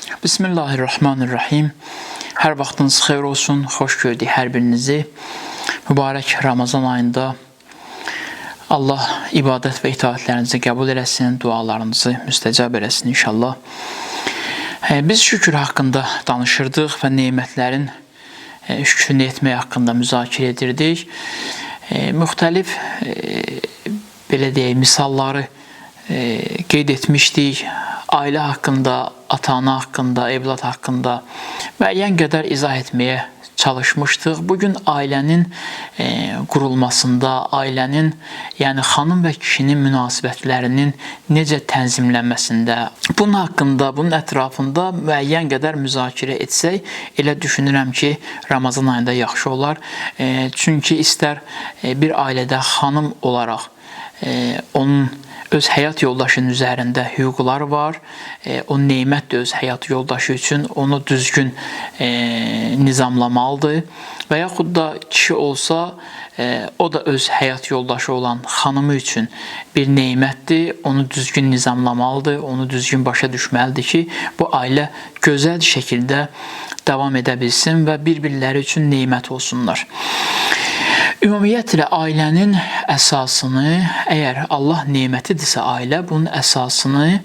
Bismillahirrahmanirrahim. Hər vaxtınız xeyir olsun. Xoş gördük hər birinizi. Mübarək Ramazan ayında Allah ibadət və itaatlərinizi qəbul eləsin, dualarınızı müstəcab eləsin inşallah. Biz şükür haqqında danışırdıq və nemətlərin şükrünü etmək haqqında müzakirə edirdik. Müxtəlif belə deyək, misalları qeyd etmişdik. Ailə haqqında, ata-ana haqqında, evlad haqqında müəyyən qədər izah etməyə çalışmışdıq. Bugün ailənin qurulmasında, ailənin, yəni xanım və kişinin münasibətlərinin necə tənzimlənməsində, bunun haqqında, bunun ətrafında müəyyən qədər müzakirə etsək, elə düşünürəm ki, Ramazan ayında yaxşı olar. Çünki istər bir ailədə xanım olaraq onun öz həyat yoldaşının üzərində hüquqları var. O nemətdir öz həyat yoldaşı üçün, onu düzgün nizamlamalıdır. Və yaxud da kişi olsa, o da öz həyat yoldaşı olan xanımı üçün bir nemətdir. Onu düzgün nizamlamalıdır, onu düzgün başa düşməlidir ki, bu ailə gözəl şəkildə davam edə bilsin və bir-birləri üçün nemət olsunlar. Ümumiyyətlə ailənin əsasını, əgər Allah nemətidirsə ailə, bunun əsasını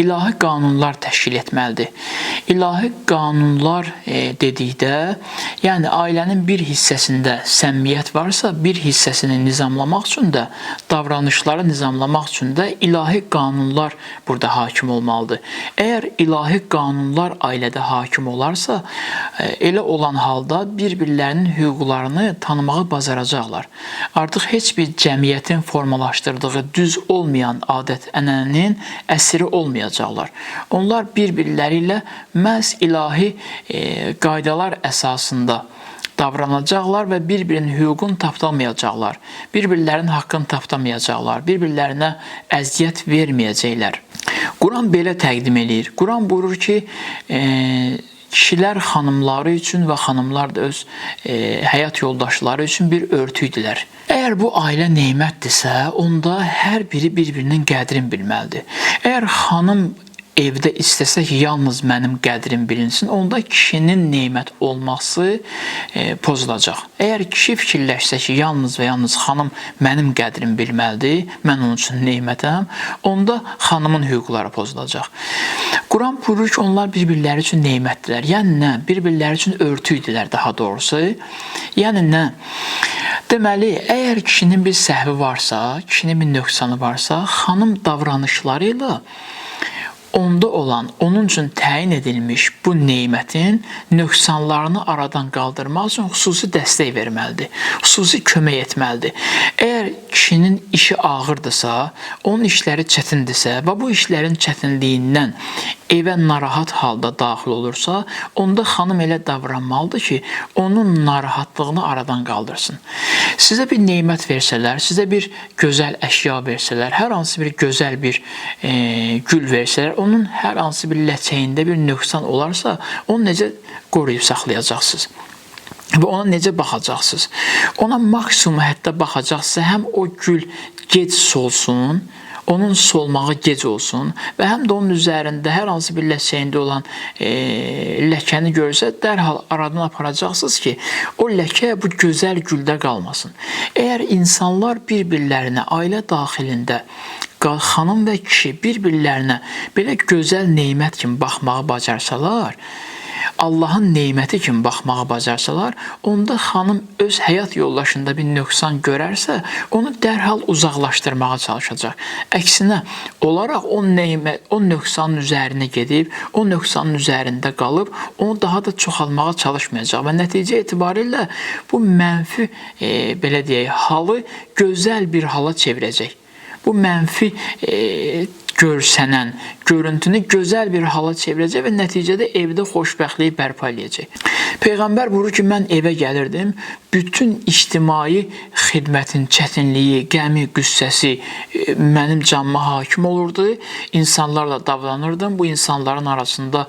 ilahi qanunlar təşkil etməlidir. İlahi qanunlar dedikdə, yəni ailənin bir hissəsində səmimiyyət varsa, bir hissəsini nizamlamaq üçün də, davranışları nizamlamaq üçün də ilahi qanunlar burada hakim olmalıdır. Əgər ilahi qanunlar ailədə hakim olarsa, elə olan halda bir-birlərinin hüquqlarını tanımağı bacaracaqlar. Artıq heç bir cəmiyyətin formalaşdırdığı düz olmayan adət-ənənənin əsiri olmayacaqlar. Onlar bir-birləri ilə məhz ilahi qaydalar əsasında davranacaqlar və bir-birinin hüququnu tapdamayacaqlar, bir-birlərinin haqqını tapdamayacaqlar, bir-birlərinə əziyyət verməyəcəklər. Quran belə təqdim eləyir. Quran buyurur ki, kişilər xanımları üçün və xanımlar da öz həyat yoldaşları üçün bir örtü idilər. Əgər bu ailə nemətdirsə, onda hər biri bir-birinin qədrini bilməlidir. Əgər xanım evdə istəsə ki, yalnız mənim qədrim bilinsin, onda kişinin nemət olması pozulacaq. Əgər kişi fikirləşsə ki, yalnız və yalnız xanım mənim qədrim bilməlidir, mən onun üçün nemətəm, onda xanımın hüquqları pozulacaq. Quran buyurur ki, onlar bir-birləri üçün nemətdirlər. Yəni nə? Bir-birləri üçün örtü idilər daha doğrusu. Yəni nə? Deməli, əgər kişinin bir səhvi varsa, kişinin bir nöqsanı varsa, xanım davranışları ilə onda olan, onun üçün təyin edilmiş bu nemətin nöqsanlarını aradan qaldırmaq üçün xüsusi dəstək verməlidir, xüsusi kömək etməlidir. Əgər kişinin işi ağırdırsa, onun işləri çətindirsə və bu işlərin çətinliyindən evə narahat halda daxil olursa, onda xanım elə davranmalıdır ki, onun narahatlığını aradan qaldırsın. Sizə bir nemət versələr, sizə bir gözəl əşya versələr, hər hansı bir gözəl bir gül versələr, onun hər hansı bir ləçəyində bir nöqsan olarsa, onu necə qoruyub saxlayacaqsınız? Və ona necə baxacaqsınız? Ona maksimum həddə baxacaqsınız, həm o gül gec solsun, onun solmağı gec olsun və həm də onun üzərində hər hansı bir ləçəyində olan ləkəni görsə, dərhal aradan aparacaqsınız ki, o ləkə bu gözəl güldə qalmasın. Əgər insanlar bir-birlərinə ailə daxilində xanım və kişi bir-birlərinə belə gözəl nemət kimi baxmağı bacarsalar, Allahın neməti kimi baxmağı bacarsalar, onda xanım öz həyat yoldaşında bir nöqsan görərsə, onu dərhal uzaqlaşdırmağa çalışacaq. Əksinə olaraq o nemət, o nöqsanın üzərinə gedib, o nöqsanın üzərində qalıb, onu daha da çoxalmağa çalışmayacaq və nəticə etibarilə bu mənfi belə deyək, halı gözəl bir hala çevirəcək. Bu mənfi görsənən görüntünü gözəl bir hala çevirəcək və nəticədə evdə xoşbəxtliyi bərpa eləyəcək. Peyğəmbər buyurur ki, mən evə gəlirdim, bütün ictimai xidmətin çətinliyi, qəmi, qüssəsi mənim canıma hakim olurdu. İnsanlarla davranırdım. Bu insanların arasında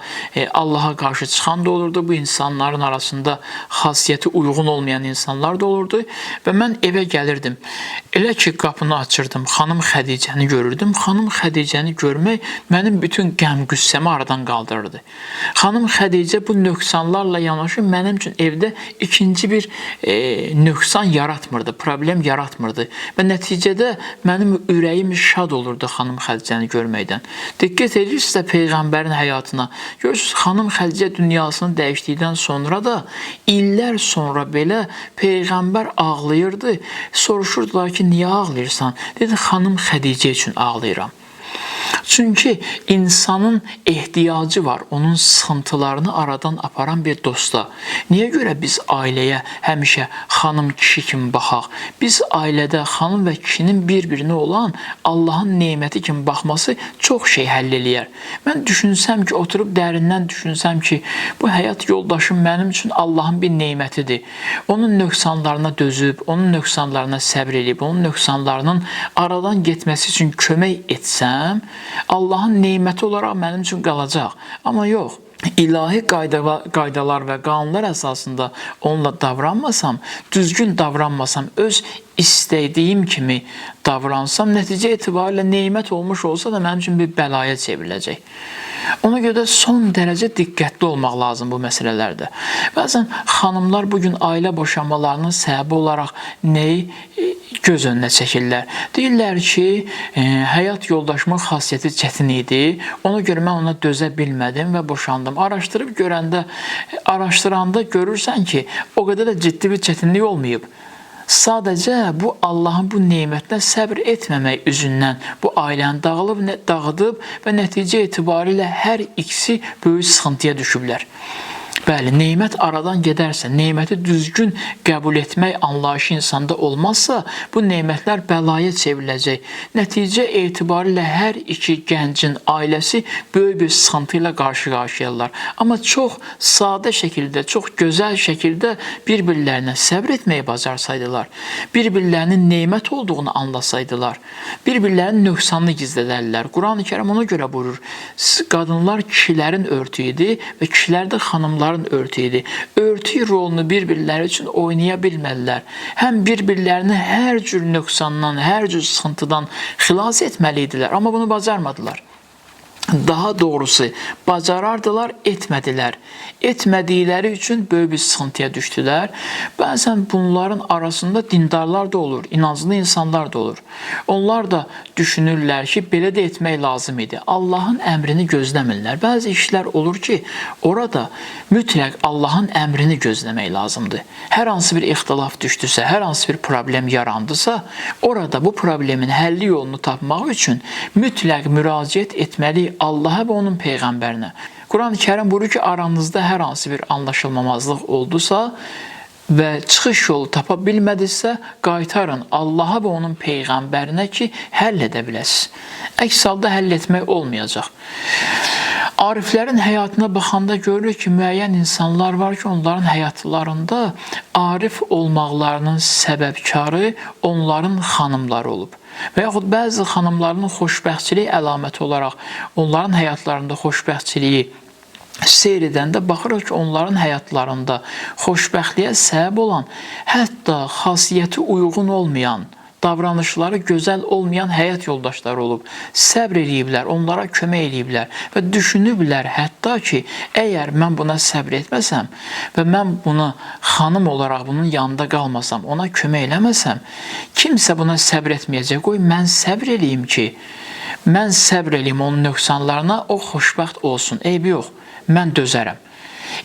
Allaha qarşı çıxan da olurdu. Bu insanların arasında xasiyyəti uyğun olmayan insanlar da olurdu və mən evə gəlirdim. Elə ki qapını açırdım, xanım Xədicəni görürdüm. Xanım Xədicənin Xədicəni görmək mənim bütün qəm-qüssəmi aradan qaldırırdı. Xanım Xədicə bu nöqsanlarla yanaşı mənim üçün evdə ikinci bir nöqsan yaratmırdı, problem yaratmırdı və nəticədə mənim ürəyim şad olurdu xanım Xədicəni görməkdən. Diqqət edirsinizsə Peyğəmbərin həyatına, görürsünüz, xanım Xədicə dünyasını dəyişdikdən sonra da illər sonra belə Peyğəmbər ağlayırdı. Soruşurdular ki, niyə ağlayırsan? Dedi, xanım Xədicə üçün ağlayıram. Çünki insanın ehtiyacı var, onun sıxıntılarını aradan aparan bir dosta. Niyə görə biz ailəyə həmişə xanım kişi kimi baxaq? Biz ailədə xanım və kişinin bir-birinə olan Allahın neməti kimi baxması çox şey həll eləyər. Mən düşünsəm ki, oturub dərindən düşünsəm ki, bu həyat yoldaşım mənim üçün Allahın bir nemətidir. Onun nöqsanlarına dözüb, onun nöqsanlarına səbr edib, onun nöqsanlarının aradan getməsi üçün kömək etsəm, Allahın neməti olaraq mənim üçün qalacaq. Amma yox, ilahi qaydalar və qanunlar əsasında onunla davranmasam, düzgün davranmasam, öz istədiyim kimi davransam, nəticə etibarilə nemət olmuş olsa da mənim üçün bir bəlaya çevriləcək. Ona görə də son dərəcə diqqətli olmaq lazım bu məsələlərdə. Bəzən xanımlar bugün ailə boşanmalarının səbəbi olaraq nəyi göz önünə çəkirlər? Deyirlər ki, həyat yoldaşımın xasiyyəti çətin idi, ona görə mən ona dözə bilmədim və boşandım. Araşdırıb görəndə, araşdıranda görürsən ki, o qədər də ciddi bir çətinlik olmayıb. Sadəcə bu Allahın bu nemətinə səbr etməmək üzündən bu ailəni dağıdıb və nəticə etibarilə hər ikisi böyük sıxıntıya düşüblər. Bəli, nemət aradan gedərsə, neməti düzgün qəbul etmək anlayışı insanda olmazsa, bu nemətlər bəlaya çevriləcək. Nəticə etibarilə hər iki gəncin ailəsi böyük bir sıxıntı ilə qarşı-qarşıyadırlar. Amma çox sadə şəkildə, çox gözəl şəkildə bir-birlərinə səbr etməyi bacarsaydılar, bir-birlərinin nemət olduğunu anlasaydılar, bir-birlərinin nöqsanını gizlədərlər. Quran-ı Kərim ona görə buyurur, qadınlar kişilərin örtüyü idi və kişilər də xanımların örtüyü idi. Örtük rolunu bir-birləri üçün oynaya bilmədilər. Həm bir-birlərini hər cür nöqsandan, hər cür sıxıntıdan xilas etməli idilər, amma bunu bacarmadılar. Daha doğrusu, bacarardılar, etmədilər. Etmədikləri üçün böyük bir sıxıntıya düşdülər. Bəzən bunların arasında dindarlar da olur, inanclı insanlar da olur. Onlar da düşünürlər ki, belə də etmək lazım idi. Allahın əmrini gözləmirlər. Bəzi işlər olur ki, orada mütləq Allahın əmrini gözləmək lazımdır. Hər hansı bir ixtilaf düşdüsə, hər hansı bir problem yarandısa, orada bu problemin həlli yolunu tapmaq üçün mütləq müraciət etməliyik Allaha və onun peyğəmbərinə. Quran-ı Kərim buyurur ki, aranızda hər hansı bir anlaşılmamazlıq oldusa və çıxış yolu tapa bilmədisə, qaytarın Allaha və onun peyğəmbərinə ki, həll edə biləsiniz. Əks halda həll etmək olmayacaq. Ariflərin həyatına baxanda görürük ki, müəyyən insanlar var ki, onların həyatlarında arif olmaqlarının səbəbkarı onların xanımları olub. Və yaxud bəzi xanımların xoşbəxtçilik əlaməti olaraq onların həyatlarında xoşbəxtçiliyi seyr edəndə baxırıq ki, onların həyatlarında xoşbəxtliyə səbəb olan, hətta xasiyyəti uyğun olmayan, davranışları gözəl olmayan həyat yoldaşları olub. Səbr eləyiblər, onlara kömək eləyiblər və düşünüblər hətta ki, əgər mən buna səbr etməsəm və mən buna xanım olaraq bunun yanında qalmasam, ona kömək eləməsəm, kimsə buna səbr etməyəcək. Qoy mən səbr eləyim ki, mən səbr eləyim onun nöqsanlarına, o xoşbəxt olsun. Eybi yox, mən dözərəm.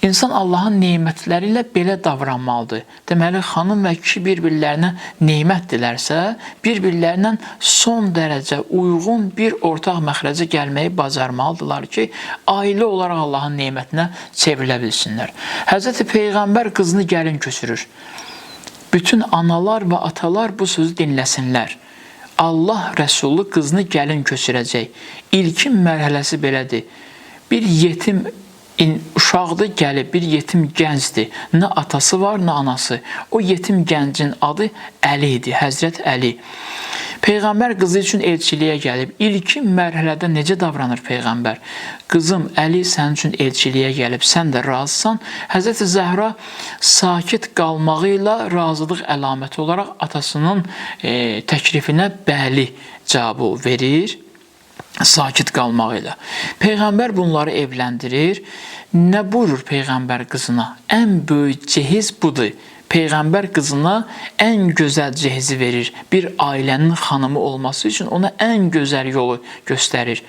İnsan Allahın nemətləri ilə belə davranmalıdır. Deməli, xanım və kişi bir-birlərinə nemətdirlərsə, bir-birlərindən son dərəcə uyğun bir ortaq məxrəcə gəlməyi bacarmalıdırlar ki, ailə olaraq Allahın nemətinə çevrilə bilsinlər. Həzrəti Peyğəmbər qızını gəlin köçürür. Bütün analar və atalar bu sözü dinləsinlər. Allah Rəsulu qızını gəlin köçürəcək. İlkin mərhələsi belədir. Bir yetim uşaqdır, gəlib, bir yetim gəncdir. Nə atası var, nə anası. O yetim gəncin adı Əli idi, Həzrət Əli. Peyğəmbər qızı üçün elçiliyə gəlib. İlkin mərhələdə necə davranır Peyğəmbər? Qızım, Əli sənin üçün elçiliyə gəlib, sən də razısan. Həzrəti Zəhra sakit qalmağı ilə razılıq əlaməti olaraq atasının təklifinə bəli cavabı verir. Sakit qalmaq ilə. Peyğəmbər bunları evləndirir. Nə buyurur Peyğəmbər qızına? Ən böyük cehiz budur. Peyğəmbər qızına ən gözəl cehizi verir. Bir ailənin xanımı olması üçün ona ən gözəl yolu göstərir.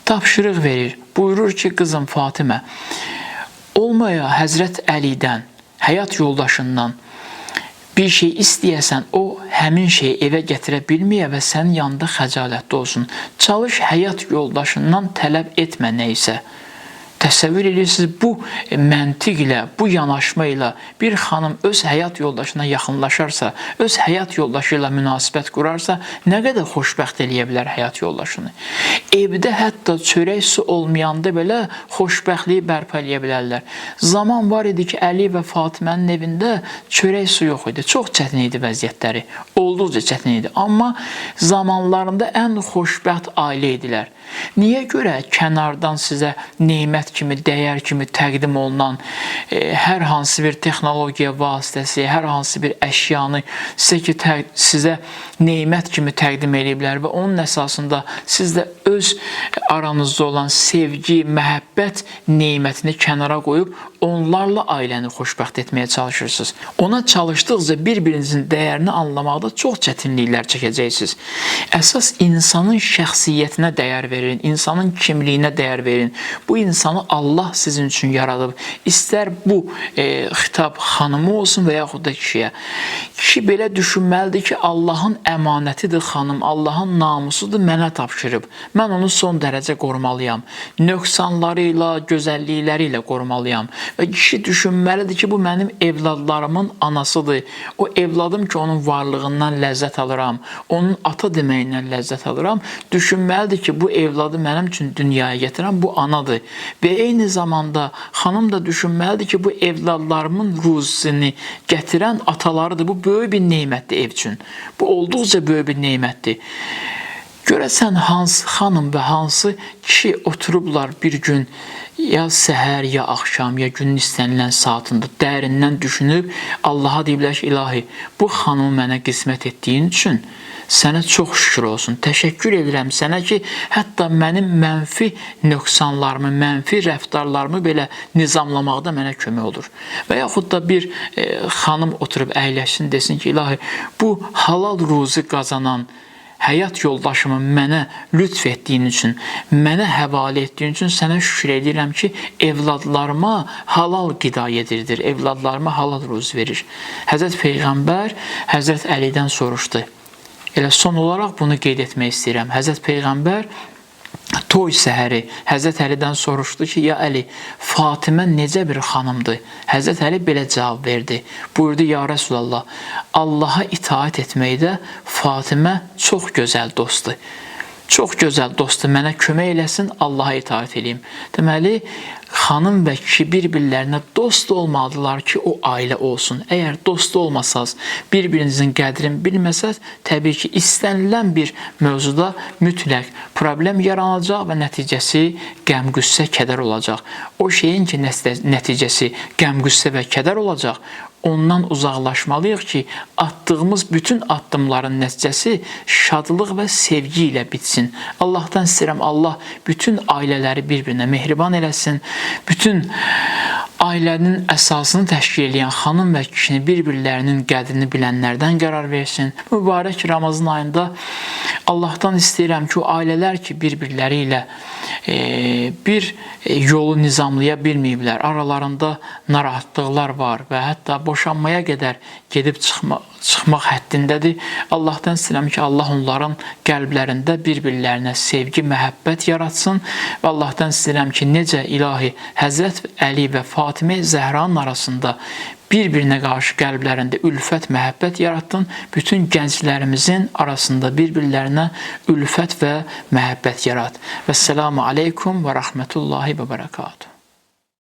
Tapşırıq verir. Buyurur ki, qızım Fatimə, olmaya Həzrət Əlidən, həyat yoldaşından bir şey istəyəsən, o həmin şeyi evə gətirə bilməyə və sənin yanında xəcalətli olsun. Çalış həyat yoldaşından tələb etmə nə isə. Təsəvvür edirsiniz, bu məntiqlə, bu yanaşma ilə bir xanım öz həyat yoldaşına yaxınlaşarsa, öz həyat yoldaşı ilə münasibət qurarsa, nə qədər xoşbəxt eləyə bilər həyat yoldaşını. Evdə hətta çörək su olmayanda belə xoşbəxtliyi bərpa eləyə bilərlər. Zaman var idi ki, Əli və Fatimənin evində çörək su yox idi. Çox çətin idi vəziyyətləri. Olduqca çətin idi. Amma zamanlarında ən xoşbəxt ailə idilər. Niyə görə kənardan sizə nemət kimi, dəyər kimi təqdim olunan hər hansı bir texnologiya vasitəsi, hər hansı bir əşyanı sizə ki, sizə nemət kimi təqdim eləyiblər və onun əsasında siz də öz aranızda olan sevgi, məhəbbət nemətini kənara qoyub onlarla ailəni xoşbəxt etməyə çalışırsınız. Ona çalışdıqca bir-birinizin dəyərini anlamaqda çox çətinliklər çəkəcəksiniz. Əsas insanın şəxsiyyətinə dəyər verin, insanın kimliyinə dəyər verin. Bu insanı Allah sizin üçün yaradıb. İstər bu xitab xanımı olsun və yaxud da kişiyə. Kişi belə düşünməlidir ki, Allahın əmanətidir xanım, Allahın namusudur, mənə tapşırıb. Mən onu son dərəcə qorumalıyam. Nöqsanları ilə, gözəllikləri ilə qorumalıyam. Və kişi düşünməlidir ki, bu mənim evladlarımın anasıdır. O evladım ki, onun varlığından ləzzət alıram, onun ata deməyindən ləzzət alıram. Düşünməlidir ki, bu evladı mənim üçün dünyaya gətirən bu anadır. Və eyni zamanda xanım da düşünməlidir ki, bu evladlarımın ruzisini gətirən atalarıdır. Bu böyük bir nemətdir ev üçün. Bu olduqca böyük bir nemətdir. Görəsən hansı xanım və hansı kişi oturublar bir gün ya səhər, ya axşam, ya günün istənilən saatında dərindən düşünüb Allaha deyiblər ki, ilahi, bu xanımı mənə qismət etdiyin üçün sənə çox şükür olsun. Təşəkkür edirəm sənə ki, hətta mənim mənfi nöqsanlarımı, mənfi rəftarlarımı belə nizamlamaqda mənə kömək olur. Və yaxud da bir xanım oturub əyləşsin, desin ki, ilahi, bu halal ruzi qazanan həyat yoldaşımı mənə lütf etdiyin üçün, mənə həvalə etdiyin üçün sənə şükür edirəm ki, evladlarıma halal qida yedirdir, evladlarıma halal ruzi verir. Həzrət Peyğəmbər Həzrət Əlidən soruşdu. Elə son olaraq bunu qeyd etmək istəyirəm. Həzrət Peyğəmbər toy səhəri Həzrət Əlidən soruşdu ki, ya Əli, Fatimə necə bir xanımdır? Həzrət Əli belə cavab verdi. Buyurdu, ya Rəsulallah, Allaha itaat etməkdə Fatimə çox gözəl dostdur. Çox gözəl dostdur, mənə kömək eləsin, Allaha itaat eləyim. Deməli, xanım və kişi bir-birlərinə dost olmalıdırlar ki, o ailə olsun. Əgər dost olmasaz, bir-birinizin qədrini bilməsəz, təbii ki, istənilən bir mövzuda mütləq problem yaranacaq və nəticəsi qəm-qüssə, kədər olacaq. O şeyin ki, nəticəsi qəm-qüssə və kədər olacaq, ondan uzaqlaşmalıyıq ki, attığımız bütün addımların nəticəsi şadlıq və sevgi ilə bitsin. Allahdan istəyirəm, Allah bütün ailələri bir-birinə mehriban eləsin. Bütün ailənin əsasını təşkil edən xanım və kişini bir-birlərinin qədrini bilənlərdən qərar versin. Mübarək Ramazan ayında Allahdan istəyirəm ki, o ailələr ki, bir-birləri ilə bir yolu nizamlaya bilməyiblər, aralarında narahatlıqlar var və hətta boşanmaya qədər gedib çıxmaq həddindədir. Allahdan istəyirəm ki, Allah onların qəlblərində bir-birlərinə sevgi, məhəbbət yaratsın və Allahdan istəyirəm ki, necə ilahi Həzrət Əli və Fatimə Zəhranın arasında bir-birinə qarşı qəlblərində ülfət, məhəbbət yaratdın. Bütün gənclərimizin arasında bir-birlərinə ülfət və məhəbbət yarat. Vəssalamu aleykum və rəhmətullahi və bərəkatuhu.